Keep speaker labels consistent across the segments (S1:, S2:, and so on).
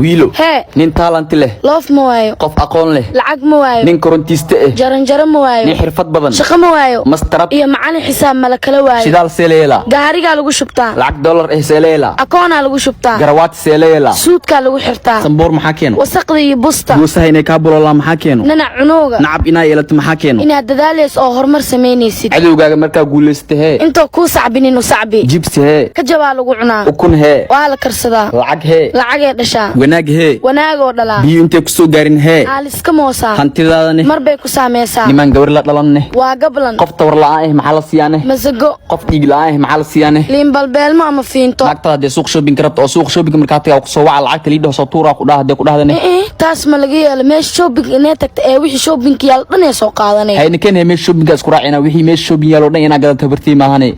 S1: Wiilo.
S2: Hee.
S1: Nin talent leh.
S2: Loof ma waayo.
S1: Qof aqoon leh.
S2: Lacag ma waayo.
S1: Nin korontiiste ah.
S2: Jaranjaro ma waayo.
S1: Nin xirfad badan.
S2: Shaqo ma waayo.
S1: Mastarab.
S2: Iyo macalin xisaab mala kala waayo.
S1: Shidaal seeleela.
S2: Gaarigaa lagu shubtaa.
S1: Lacag dollar eh seeleela.
S2: Akoonaa lagu shubtaa.
S1: Garawaati seeleela.
S2: Suudkaa lagu xirtaa.
S1: Samboor maxaa keeno?
S2: Wasaqda iyo busta.
S1: Goosaha inay kaa bulolaa maxaa keeno?
S2: Nanac cunowga.
S1: Nacab inaa yeelato maxaa keeno?
S2: Inaad dadaalayso oo horumar samaynaysid.
S1: Cadowgaaga markaa guulaysata hee?
S2: Intoo kuu sacbinin u sacbi.
S1: Jibsi hee?
S2: Kajabaa lagu cunaa.
S1: Ukun hee?
S2: Waa la karsadaa.
S1: Lacag hee?
S2: Lacagee dhashaa.
S1: Wanaag hee?
S2: Wanaagoo dhalaa.
S1: Biyo intay kusoo gaarin hee?
S2: Aaliska moosaa.
S1: Hantidaadane?
S2: Mar bay ku saamaysaa.
S1: Nimaan gabar la dhalanne?
S2: Waa gablan.
S1: Qof tawar la'aan ah maxaa la siyaane?
S2: Masago.
S1: Qof dhiig la'aan ah maxaa la siyaane?
S2: Liinbalbeelmo ama fiinto.
S1: Naagtada haddee suuq shopping ka rabta oo suuq shopping markaa tagaa kusoo waca, lacagta liidhaho soo tuuraa ku dhaha, haddee ku dhahdane?
S2: Eh, taas ma laga yeelo. Meesha shopping inay tagta ee wixii shopping yaal dhan ee soo qaadanay.
S1: Hayna keenaya meesha shoppingka isku raacina, wixii meesha shopping yaal oo dhan inaa gadata bartii maahane.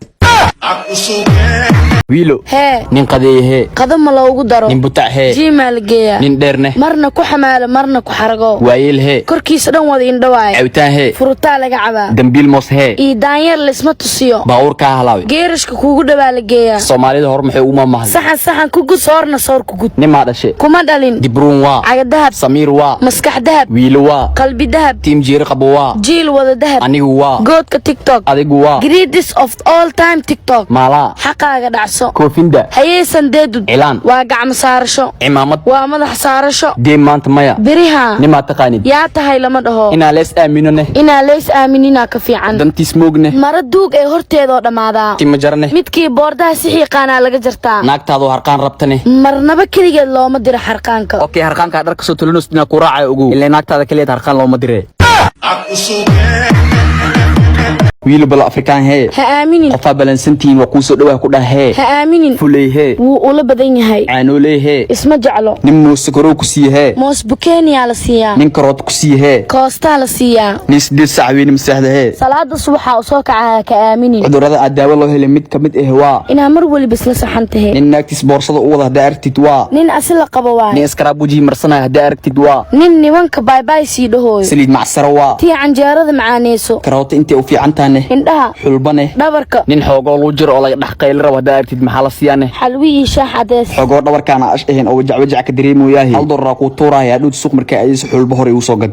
S1: Wiilo.
S2: Hee.
S1: Nin qadeeye hee?
S2: Qado ma loogu daro.
S1: Nin butac hee?
S2: Jiimaa la geeyaa.
S1: Nin dheerne?
S2: Marna ku xamaalo, marna ku xarago.
S1: Waayeel hee?
S2: Korkiisa dhan wada indhawaay.
S1: Cabitaan hee?
S2: Furutaa laga cabaa.
S1: Dambiil moos hee?
S2: Iyo daanyeer laysma tusiyo.
S1: Baabuur kaa halaawe?
S2: Geerashka kuugu dhawaa la geeyaa.
S1: Soomaalida hor maxay ugu mamahday?
S2: Saxan saxan ku gud, soorna soor ku gud.
S1: Nimaa dhashe?
S2: Kuma dhalin.
S1: Dibruun waa?
S2: Caga dahab.
S1: Samiir waa?
S2: Maskax dahab.
S1: Wiilo waa?
S2: Qalbi dahab.
S1: Tiim jiiri qabo waa?
S2: Jiil wada dahab.
S1: Anigu waa?
S2: Goodka TikTok.
S1: Adigu waa?
S2: Greatest of all time TikTok.
S1: Maalaa.
S2: Xaqaaga dhacso.
S1: Koofinda.
S2: Hayeysan deedud.
S1: Cilaan.
S2: Waa gacmo saarasho.
S1: Cimaamad.
S2: Waa madax saarasho.
S1: Deen maanta maya.
S2: Beriha.
S1: Nimaa taqaanid?
S2: Yaa tahay lama dhaho.
S1: Inaa lees aamino neh?
S2: Inaa leys aamininaa ka fiican.
S1: Dantiis moogne.
S2: Mara duug ee horteedoo dhammaadaa.
S1: Tima jarane.
S2: Midkii boordaha si xiiqaanaa laga jartaa.
S1: Naagtaadoo harqaan rabtane?
S2: Marnaba keligeed looma diro xarqaanka.
S1: Okay, harqaankaa dhar kasoo tolinos inaa ku raacaya ogow, ilaa naagtaada keliyaed harqaan looma dire. Wiilo, bal Afrikaan hee?
S2: Ha aaminin.
S1: Qofaa balansantihiin waa kuu soo dhawaa ku dhah hee?
S2: Ha aaminin.
S1: Fuley hee?
S2: Wuu ula badan yahay.
S1: Caanooley hee?
S2: Isma jeclo.
S1: Nin muuse korow ku siiye hee?
S2: Moos bukeeniyaa la siiyaa.
S1: Nin karoot ku siiye hee?
S2: Koostaa la siiyaa.
S1: Nin 8 saac weyne maseexda hee?
S2: Salaada subaxaa u soo kacaa ka aaminin.
S1: Cudurrada aad daawo loo helay mid ka mid ah waa?
S2: Inaa mar weliba isla saxan tahe.
S1: Nin naagtiis boorsada u wada haddaa aragtid waa?
S2: Nin asi la qabo waay.
S1: Nin iskaraab wejihii marsanaya haddaa aragtid waa?
S2: Nin nimanka baybaay sii dhahooyo.
S1: Saliid macsaro waa?
S2: Tii canjeerada macaaneyso.
S1: Karooto intay u fiican tahane?
S2: Indhaha.
S1: Xulbane.
S2: Dhabarka.
S1: Nin xoogoo luu jiro oo laga dhex qayli rabo haddaa aragtid maxaa la siyaane?
S2: Xalwi iyo shaax cadees.
S1: Xogoo dhabarkaana ash ahayn oo wajac wajac ka dareemoyaahi, $1 kuu tuuraya hadhowt suuq markaa aadayso, xulbo hore igu soo gad.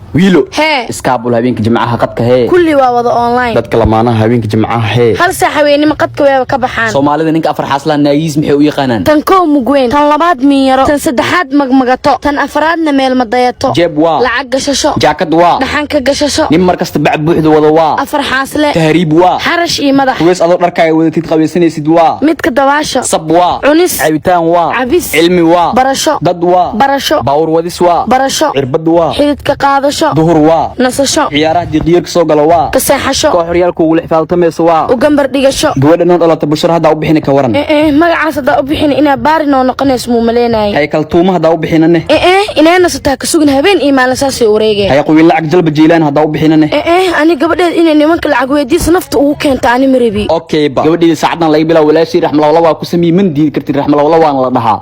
S1: Wiilo.
S2: Hee.
S1: Iskaabul habeenka jimcaha qadka hee?
S2: Kulli waa wada online.
S1: Dadka lamaanaha habeenka jimcaha hee?
S2: Hal saax haweenimo qadka weeba ka baxaan.
S1: Soomaalida ninka afar xaaslaa naagiis maxay u yaqaanaan?
S2: Tan kow mugweyn, tan labaad miinyaro, tan saddexaad magmagato, tan afraadna meelmadayato.
S1: Jeeb waa?
S2: Lacag gashasho.
S1: Jaakad waa?
S2: Dhaxanka gashasho.
S1: Nin mar kasta bac buuxda wada waa?
S2: Afar xaasle.
S1: Tahriib waa?
S2: Xarash iyo madax.
S1: Huweys adoo dharkaaga wadatid qabaysanaysid waa?
S2: Midka dabaasha.
S1: Sab waa?
S2: Cunis.
S1: Cabitaan waa?
S2: Cabis.
S1: Cilmi waa?
S2: Barasho.
S1: Dad waa?
S2: Barasho.
S1: Baawur wadis waa?
S2: Barasho.
S1: Cirbad waa?
S2: Xididka qaadasho.
S1: Duhur waa?
S2: Nasasho.
S1: Ciyaaraha diiqiyarka soo gala waa?
S2: Kaseexasho.
S1: Koox horyaalka ugula xifaaltamaysa waa?
S2: Ugambar dhigasho.
S1: Gabadha noo dhalata Bushra haddaa u bixina ka waran?
S2: Eh, magacaas haddaa u bixin inaa baari noo noqonayso muu maleenayay.
S1: Hay kaltuuma haddaa u bixinane?
S2: Eh, inay nasataa ka sugin, habeen iyo maalin saasay wareegeen.
S1: Hay qawiil lacag jalba Jeylaan haddaa u bixinane?
S2: Eh, ani gabadheed inay nimanka lacag weydiisa nafta ugu keenta ani marebi.
S1: Okay ba, gabadheeda saacadan laga bilaabo walaashii Raxmalawla waa ku sameeyey, man diidi kartid, Raxmalawla waana la dhahaa.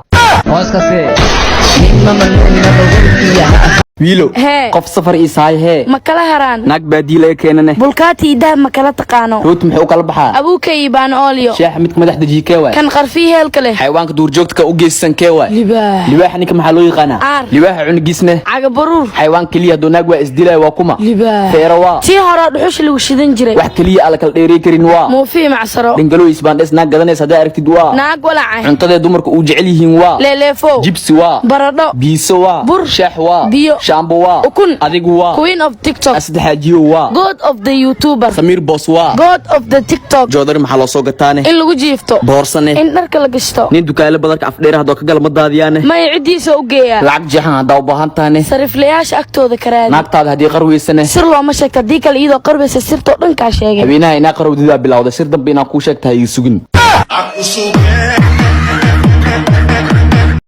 S1: Wiilo.
S2: Hee.
S1: Qof safar isaay hee?
S2: Ma kala haraan.
S1: Naag baadii laga keenane?
S2: Bulkaati iyo dahab ma kala taqaano.
S1: Rooti muxuu u kala baxaa?
S2: Abuuka iyo baana oolyo.
S1: Shaaxa midka madaxda jiikee waay?
S2: Kan qarfii heelka leh.
S1: Xayawaanka duurjoogta ka u geysan kee waay?
S2: Libaax.
S1: Libaaxa ninka maxaa loo yaqaanaa?
S2: Aar.
S1: Libaaxa cunugiisne?
S2: Cagabaruur.
S1: Xayawaan keliya hadduu naag waa isdilaya waa kuma?
S2: Libaax.
S1: Feero waa?
S2: Tii horaa dhuxusha lagu shidan jiray.
S1: Wax keliya aan la kala dheeray karin waa?
S2: Muufii macsaro.
S1: Dhingalow isbaandhes naag gadanaysa haddaa aragtid waa?
S2: Naag walaca.
S1: Cuntadee dumarka uu jecel yihiin waa?
S2: Leeleefow.
S1: Jibsi waa?
S2: Baradho.
S1: Biiso waa?
S2: Bur.
S1: Shax waa?
S2: Biyo.
S1: Shaambo waa?
S2: Ukun.
S1: Adigu waa?
S2: Queen of TikTok.
S1: Saddexaajiyo waa?
S2: God of the YouTuber.
S1: Samiir Boos waa?
S2: God of the TikTok.
S1: Joodari maxaa loo soo gataane?
S2: In lagu jiifto.
S1: Boorsane?
S2: In dharka la gashto.
S1: Nin dukaale badarka afdheer haddoo ka gala ma daadiyaane?
S2: Maya, ciddiisa u geeyaa.
S1: Lacag jeexan haddaa u baahan tahane?
S2: Sariflayaasha agtooda karaadi.
S1: Naagtaada haddii qarweysane?
S2: Sir looma sheegta, haddii kale iyadoo qarbaysa sirtoo dhan kaa sheegay.
S1: Habeenaha inaa qarowdidaa bilowday, sir dambe inaan kuu sheegtahay ii sugin.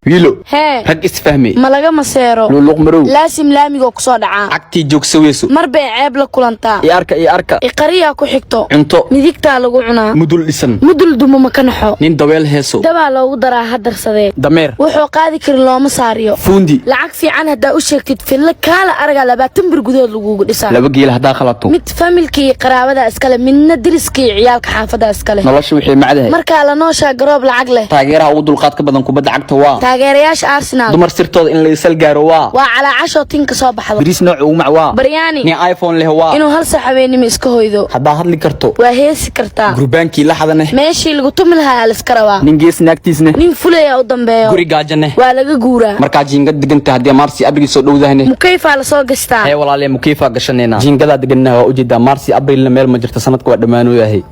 S1: Wiilo.
S2: Hee.
S1: Rag isfahmay.
S2: Ma laga maseero.
S1: Luuluq marow.
S2: Laasim laamigoo kusoo dhacaa.
S1: Cagtii joogsa weyso.
S2: Mar bay ceeb la kulantaa.
S1: I arka, i arka.
S2: Iqariyaa ku xigto.
S1: Cunto.
S2: Midigtaa lagu cunaa.
S1: Mudul dhisan.
S2: Mudul dumo ma ka naxo.
S1: Nin daweel heeso.
S2: Dabaa loogu daraa hadarsadee.
S1: Dameer.
S2: Wuxuu qaadi karin looma saariyo.
S1: Fuundi.
S2: Lacag fiican haddaa u sheegtid, fillo kaala aragaa 20 bir gudahood lagugu dhisaa.
S1: Laba geel haddaa khalato.
S2: Mid familka iyo qaraabada iskale, midna deriska iyo ciyaalka xaafadda iskale.
S1: Nolosha waxay macdahay.
S2: Markaa la nooshaa garoob lacag leh.
S1: Taageeraha ugu dulqaadka badan kubadda cagta waa.
S2: Taageerayaasha Arsenal.
S1: Dumar sirtooda in la isal gaaro waa.
S2: Waa calaacashoo tinka soo baxdo.
S1: Bariis nooca ugu mac waa.
S2: Baryaani.
S1: Nin iPhone leh waa.
S2: Inuu hal sax habeenimo iska hoydo.
S1: Haddaa hadli karto.
S2: Waa heesi kartaa.
S1: Gurbaankii laxadane.
S2: Meeshii lagu tumi lahaa liska rabaa.
S1: Nin gees naagtiisne.
S2: Nin fulayaa u dambeeyo.
S1: Guri gaajane.
S2: Waa laga guuraa.
S1: Markaa jiingad deganta haddii Maarsi Abril soo dhowdahne.
S2: Mukayfaa lasoo gashtaa.
S1: Hee walaalee, mukeyfaa gashanayna. Jiingadaa degannaha waa ujeedaa, Maarsi Abrilna meel ma jirto, sanadka waa dhammaanooyahay.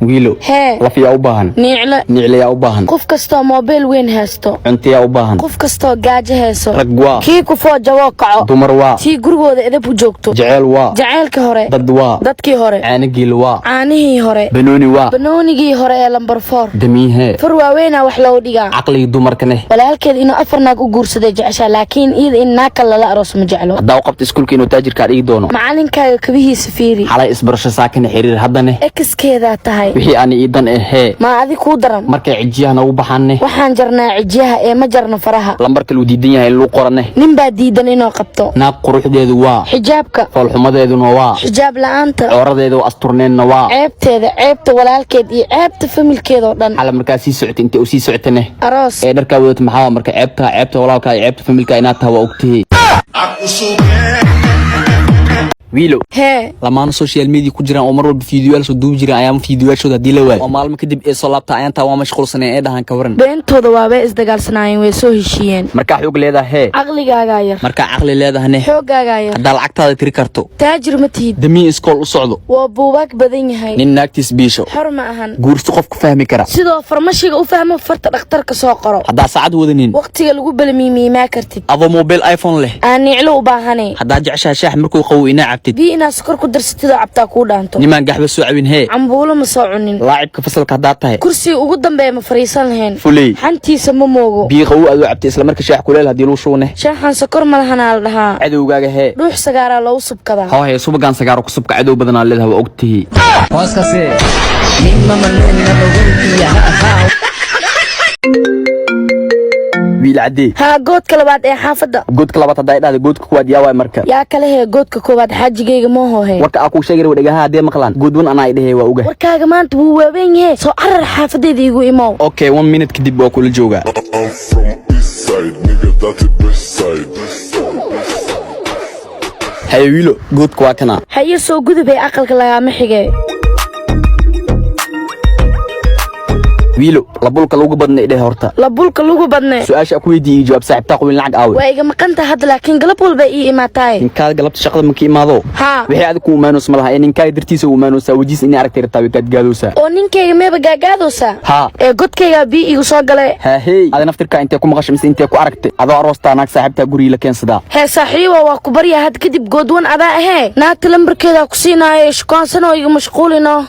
S1: Wiilo.
S2: Hee.
S1: Lafiyaa u baahan.
S2: Niicle.
S1: Niclayaa u baahan.
S2: Qof kastoo moobeel weyn haysto.
S1: Cuntayaa u baahan.
S2: Qof kastoo gaajo hayso.
S1: Rag waa.
S2: Kii kufoo jaboo kaco.
S1: Dumar waa.
S2: Tii gurigooda edab u joogto.
S1: Jeceel waa.
S2: Jaceylka hore.
S1: Dad waa.
S2: Dadkii hore.
S1: Caanagiil waa.
S2: Caanihii hore.
S1: Banooni waa.
S2: Banoonigii hore ee lambar 4.
S1: Damiihee.
S2: Far waaweynaa wax loogu dhigaa.
S1: Caqligii dumarka neh.
S2: Walaalkeed inuu afar naag u guursaday jeceshaa, laakiin iyada in naag kale lala arooso ma jeclo.
S1: Haddaa u qabta iskuulka inuu taajirkaa dhigi doono.
S2: Macalinkaaga kabihiisa fiiri.
S1: Xalay isbarasho saakana xiriir haddane.
S2: Exkeedaa tahay.
S1: Wixii ani iidan ahee.
S2: Maa adi kuu daran.
S1: Markay cijiyaha noogu baxaanne.
S2: Waxaan jarnaa cijiyaha ee ma jarno faraha.
S1: Lambarka luu diidan yahay in lagu qorane.
S2: Nin baa diidan inuu qabto.
S1: Naag quruxdeedu waa.
S2: Xijaabka.
S1: Foolxumadeeduna waa.
S2: Xijaab la'aanta.
S1: Cooradeedu asturneenna waa.
S2: Ceebteeda, ceebta walaalkeed iyo ceebta familkeedoo dhan.
S1: Xala markaa sii socota intay u sii socotane.
S2: Aroos.
S1: Ee dharkaa wadata maxaa marka ceebta, ceebta walaalkaa iyo ceebta familka inaad tahay waa ogtihi. Wiilo.
S2: Hee.
S1: Lamaano social media ku jiraan oo mar walba fiidiyoyaal soo duubi jiraan ayaama fiidiyoyaashooda haddii la waayo oo maalmo kadib ee soo laabta ayaantaa waa mashquulsaneen ee dhahan, ka waran?
S2: Beentooda waabay isdagaalsanaayeen, way soo heshiiyeen.
S1: Markaa xoog leedahay hee.
S2: Caqligaagaa yar.
S1: Markaa caqli leedahane.
S2: Xooggaagaa yar.
S1: Haddaa lacagtaada tiri karto.
S2: Taajir ma tihid.
S1: Damiin iskool u socdo.
S2: Waa buubaag badan yahay.
S1: Nin naagtiis biisho.
S2: Xor ma ahan.
S1: Guurso qofku fahmi kara.
S2: Sidoo farmashiga u fahmo farta dhakhtarka soo qoro.
S1: Haddaa saacad wadanin.
S2: Waqtiga lagu balmiimiimaa kartid.
S1: Adoo mobile iPhone leh.
S2: Aan niclo u baahanay.
S1: Haddaa jeceshaha shaax markuu qabow inaa cabtid.
S2: Biyo inaad sokor ku darsatid oo cabtaa kuu dhaanto.
S1: Nimaan gaxba soo cabin hee.
S2: Cambuulo ma soo cunin.
S1: Laacibka fasalka haddaa tahay.
S2: Kursiga ugu dambeeya ma fadhiisan lahayn.
S1: Fuley.
S2: Xantiisa ma moogo.
S1: Biyo qabow aad u cabtay isla marka shaax kuleel haddii lagu shubane.
S2: Shaaxan sokor ma lahanaa la dhahaa.
S1: Cadowgaaga hee.
S2: Dhuux sagaaraa loogu subkadaa.
S1: Hoohee, subagaan sagaaro ku subka, cadow badanaa leedahay waa ogtihi.
S3: Hoos kase.
S1: Wiil caddee.
S2: Haa, goodka labaad ee xaafadda.
S1: Goodka labaad haddaa idhahda, goodka kuwaad yaa waay marka?
S2: Yaa kale hee, goodka koowaad xaajigayga moohohe.
S1: Warka aa kuu sheegay dhagaha haddee maqlaan, good one anaa idhahey waa oga.
S2: Warkaaga maanta wuu waaweyn yahe, soo carar xaafadayda igu imow.
S1: Okay, one minute kadib waa kula joogaa.
S4: I'm from east side, nigga, that's the best side.
S1: Haye wiilo, goodka waa kana.
S2: Haye, soo gudubay, aqalka lagaama xige.
S1: Wiilo, labulka lagu badna idheh horta.
S2: Labulka lagu badne.
S1: Su-aasha ku weydiiyey jawaab, saaxiibtaa qawin lacag aawe?
S2: Waa iga maqanta hadda, laakiin galab walba ii imaataaye.
S1: Ninkaada galabta shaqada marka imaado.
S2: Haa.
S1: Wixii adig ku imaanayso ma laha ee ninkaaga dartiisa u imaanaysaa, wajiis inay aragtay rabtaa, way gaadgaadoosaa.
S2: Oo ninkayga meeba gaagaadoosaa?
S1: Haa.
S2: Ee godkaygaa biyo igu soo galay.
S1: Haahey, ada naftirkaa intee ku maqashay mise intee ku aragtay adoo aroostaa naag saaxiibtaa gurigii la keensadaa?
S2: Hee saaxiibo, waa ku baryaa, had kadib goodwan adaa ahee, naagta lambarkeedaa ku siinaayo, shukaansanoo iga mashquulino.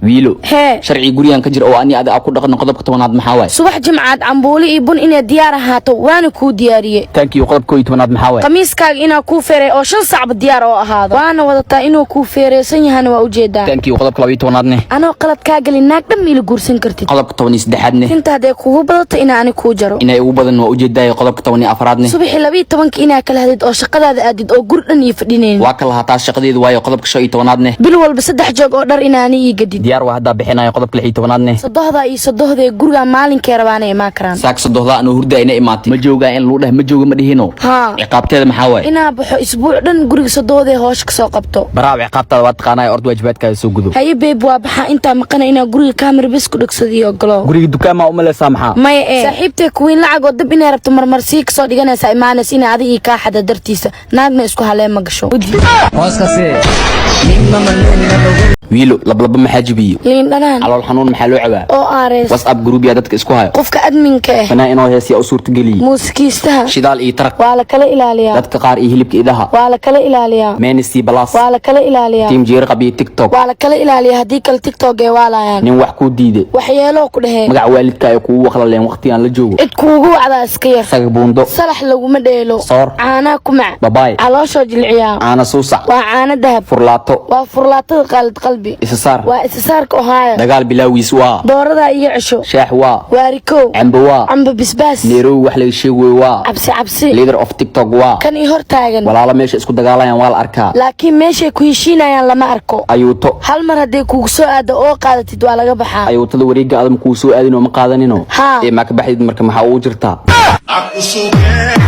S1: Wiilo.
S2: Hee.
S1: Sharciga gurigan ka jira oo ani ada ku dhaqno, qodobka 10aad maxaa waay?
S2: Subax jimcaad cambuuli iyo bun inay diyaar ahaato, waana kuu diyaariyey.
S1: Thank you. Qodobka 11aad maxaa waay?
S2: Khamiiskaaga inaa kuu feeray oo 5 sacba diyaar oo ahaado, waana wadataa, inuu kuu feereysan yahana waa ujeedaa.
S1: Thank you. Qodobka 12aadne?
S2: Anoo qalad kaa gelin naag dhan miila guursan kartid.
S1: Qodobka 13aadne?
S2: Inta haddee kugu badato inaa ani kuu jaro.
S1: Inay ugu badan waa ujeedaayo. Qodobka 14aadne?
S2: Subaxii 12-ka inaa kala hadid oo shaqadaada aadid oo gur dhan iyo fadhinaynin.
S1: Waa ka lahaa taas, shaqadeedu waayo. Qodobka 15aadne?
S2: Bil walba saddex joog oo dhar inaani ii gadid.
S1: Diyaar waa, haddaa bixinayo. Qodobka 16aadne?
S2: Sodohdaa iyo sodohdee gurigaa maalinkee rabaana imaan karaan.
S1: Saak sodohdaa anoo hurdaa ina imaatay, ma joogaa in lagu dheh ma jooga ma dhihino.
S2: Haa.
S1: Ciqaabteeda maxaa waaye?
S2: Inaa baxo isbuuc dhan guriga sodohdee hoosha kasoo qabto.
S1: Baraaw, ciqaabtaada waa taqaanaya, ord waajibaadkaada soo gudo.
S2: Haye babe, waa baxaa, intaa maqana inaa guriga kaamira bes ku dhegsadiyo ogolo.
S1: Guriga dukaamaa umaleysaa maxaa?
S2: Maya ee saaxiibtay kuwiin lacag oo dab inay rabto marmarsii kasoo dhiganaysaa imaanaysa inay adiga ii kaa xada dartiisa, naagna isku halee ma gasho.
S3: Hoos kase.
S1: Wiilo lablaba maxaa jibiyo?
S2: Liin dhanaan.
S1: Calool xanuun maxaa loo cabaa?
S2: Oo aareys.
S1: WhatsApp group yaa dadka isku hayo?
S2: Qofka adminka ah.
S1: Fanaa inoo heesiyaa u suurtageliyey?
S2: Muusikiistaha.
S1: Shidaal iyo tarag.
S2: Waa la kala ilaaliyaa.
S1: Dadka qaar iyo hilibka idaha.
S2: Waa la kala ilaaliyaa.
S1: Menisii balas.
S2: Waa la kala ilaaliyaa.
S1: Tiim jeerqab iyo TikTok.
S2: Waa la kala ilaaliyaa, haddii kale TikTok ay waalayaan.
S1: Nin wax kuu diiday.
S2: Waxyeeloo ku dhehee.
S1: Magaca waalidka ay kugu waqlaleen waqtigaan la joogo.
S2: Cid kuugu wacdaa iska yar.
S1: Saga buundo.
S2: Salax laguma dheelo.
S1: Soor.
S2: Caanaa ku mac.
S1: Babaay.
S2: Calooshoo jilciyaa.
S1: Caana suusac.
S2: Waa caano dahab.
S1: Furlaato.
S2: Waa furlaatada qaalid qalbi.
S1: Isasaar.
S2: Waa isasaarka Ohio.
S1: Dagaal bilaawiis waa.
S2: Dooradaa iga cesho.
S1: Shaax waa.
S2: Waarikow.
S1: Cambo waa.
S2: Camba bisbaas.
S1: Nairobi wax laga sheegoy waa.
S2: Cabsi cabsi.
S1: Leader of TikTok waa.
S2: Kan ii hor taagan.
S1: Walaalo meesha isku dagaalayaan waa la arkaa.
S2: Laakiin meeshay ku heshiinayaan lama arko.
S1: Ayuuto.
S2: Hal mar hadday kugu soo aado oo qaadatid, waa laga baxaa.
S1: Ayuutada wareegga adam kuu soo aadin oo ma qaadanino?
S2: Haa.
S1: Ee maa ka baxdid marka maxaa ugu jirtaa?
S4: Aku suka.